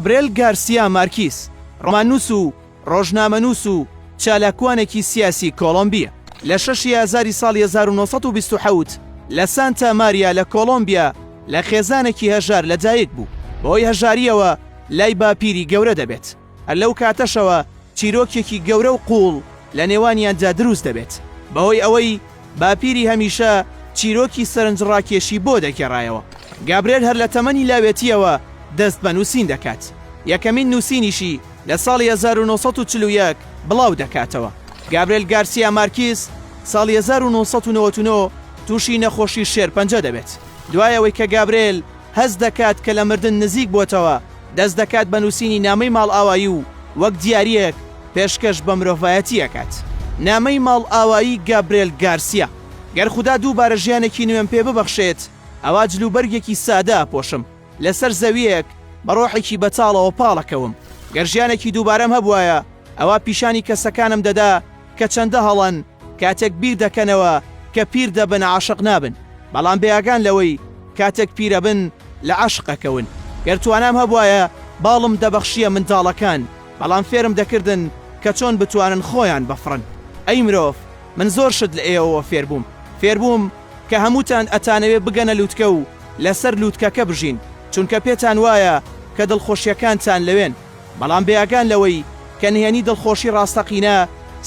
گابرێل گارسیا مارکیز، ڕۆماننووس و ڕۆژنامەنووس و چالاکوانێکی سیاسی کۆڵۆمبییە. لە شەشی ئازاری ساڵی 1927 لە سانتا ماریا لە کۆڵۆمبیا لە خێزانێکی هەژار لەدایک بوو. بەهۆی هەژارییەوە لای باپیری گەورە دەبێت. هەر لەو کاتەشەوە چیرۆکێکی گەورە و قووڵ لە نێوانیاندا دروست دەبێت، بەهۆی ئەوەی باپیری هەمیشە چیرۆکی سەرنجڕاکێشی بۆ دەگێڕایەوە. گابرێل هەر لە تەمەنی لاوێتییەوە دەست بە نووسین دەکات، یەکەمین نووسینیشی لە ساڵی 1941 بڵاو دەکاتەوە. گابرێل گارسیا مارکیز ساڵی 1999 تووشی نەخۆشی شێرپەنجە دەبێت. دوای ئەوەی کە گابرێل هەست دەکات کە لە مردن نزیک بۆتەوە، دەست دەکات بە نووسینی نامەی ماڵئاوایی و وەک دیارییەک پێشکەش بە مرۆڤایەتی ئەکات. نامەی ماڵئاوایی گابرێل گارسیا. گەر خودا دووبارە ژیانێکی نوێم پێ ببەخشێت، ئەوا جلوبەرگێکی سادە ئەپۆشم، لەسەر زەوییەک بە ڕۆحێکی بەتاڵەوە پاڵەکەوم. گەر ژیانێکی دووبارەم هەبوایە، ئەوا پیشانی کەسەکانم دەدا کە چەندە هەڵەن کاتێک بیر دەکەنەوە کە پیر دەبن عاشق نابن، بەڵام بێئاگان لەوەی کاتێک پیرەبن لە عەشق ئەکەون. گەر توانام هەبوایە باڵم دەبەخشیە منداڵەکان، بەڵام فێرم دەکردن کە چۆن بتوانن خۆیان بفڕن. ئەی مرۆڤ، من زۆر شت لە ئێوەوە فێربووم. فێربووم کە هەمووتان ئەتانەوێ بگەنە لوتکە و لەسەر لوتکەکە بژین، چونکە پێتان وایە کە دڵخۆشیەکانتان لەوێن. بەڵام بێئاگان لەوەی کە نهێنی دڵخۆشی ڕاستەقینە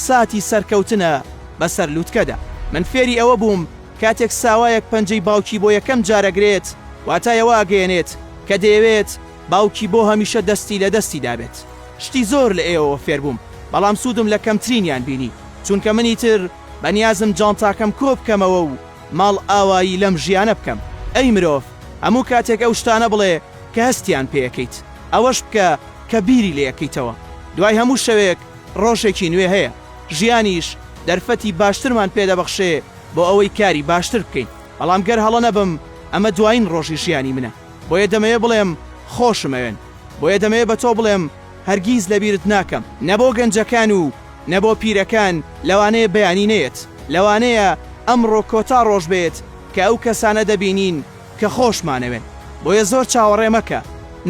ساتی سەرکەوتنە بەسەر لوتکەدا. من فێری ئەوە بووم کاتێک ساوایەک پەنجەی باوکی بۆ یەکەم جار ئەگرێت واتای ئەوە ئەگەیەنێت کە دەیەوێت باوکی بۆ هەمیشە دەستی لە دەستی دابێت. شتی زۆر لە ئێوەوە فێربووم بەڵام سوودم لە کەمترینیان بینی چونکە من ئیتر بەنیازم جانتاکەم کۆبکەمەوە و ماڵئاوایی لەم ژیانە بکەم. ئەی مرۆڤ هەموو کاتێک ئەو شتانە بڵێ کە هەستیان پێ ئەکەیت. ئەوەش بکە کە بیری لێ ئەکەیتەوە. دوای هەموو شەوێک ڕۆژێکی نوێ هەیە. ژیانیش دەرفەتی باشترمان پێ دەبەخشێ بۆ ئەوەی کاری باشتر بکەین. بەڵام گەر هەڵە نەبم ئەمە دوایین ڕۆژی ژیانی منە. بۆیە دەمەوێ بڵێم خۆشم ئەوێن. بۆیە دەمەوێ بە تۆ بڵێم هەرگیز لەبیرت ناکەم. نە بۆ گەنجەکان و نە بۆ پیرەکان لەوانەیە بەیانی نەیەت. لەوانەیە ئەمڕۆ کۆتا ڕۆژ بێت کە ئەو کەسانە دەبینین کە خۆشمانەوێن بۆیە زۆر چاوەڕێ مەکە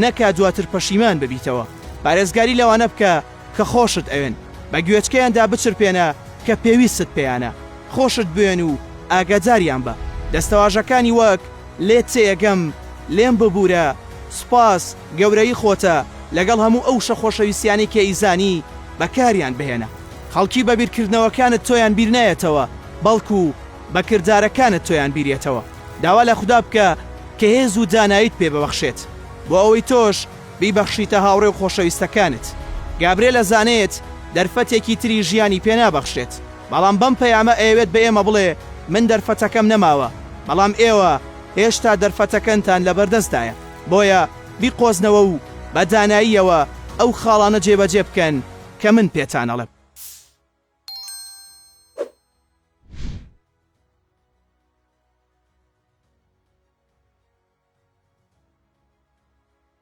نەکا دواتر پەشیمان ببیتەوە پارێزگاری لەوانە بکە کە خۆشت ئەوێن بە گوێچکەیاندا بچرپێنە کە پێویستت پێیانە خۆشت بوێن و ئاگاداریان بە دەستەواژەکانی وەک لێت تێئەگەم لێم ببورە سوپاس گەورەیی خۆتە لەگەڵ هەموو ئەو وشە خۆشەویستیانەی کە ئەیزانی بەکاریان بهێنە خەڵکی بە بیرکردنەوەکانت تۆیان بیر نایەتەوە بەڵکو بە کردارەکانت تۆیان بیریەتەوە. داوا لە خودا بکە کە هێز و داناییت پێ ببەخشێت بۆ ئەوەی تۆش بیبەخشیتە هاوڕێ و خۆشەویستەکانت. گابرێل ئەزانێت دەرفەتێکی تری ژیانی پێ نابەخشرێت، بەڵام بەم پەیامە ئەیەوێت بە ئێمە بڵێ من دەرفەتەکەم نەماوە، بەڵام ئێوە هێشتا دەرفەتەکەنتان لەبەردەستدایە، بۆیە بیقۆزنەوە و بە داناییەوە ئەو خاڵانە جێبەجێ بکەن کە من پێتان ئەڵێم.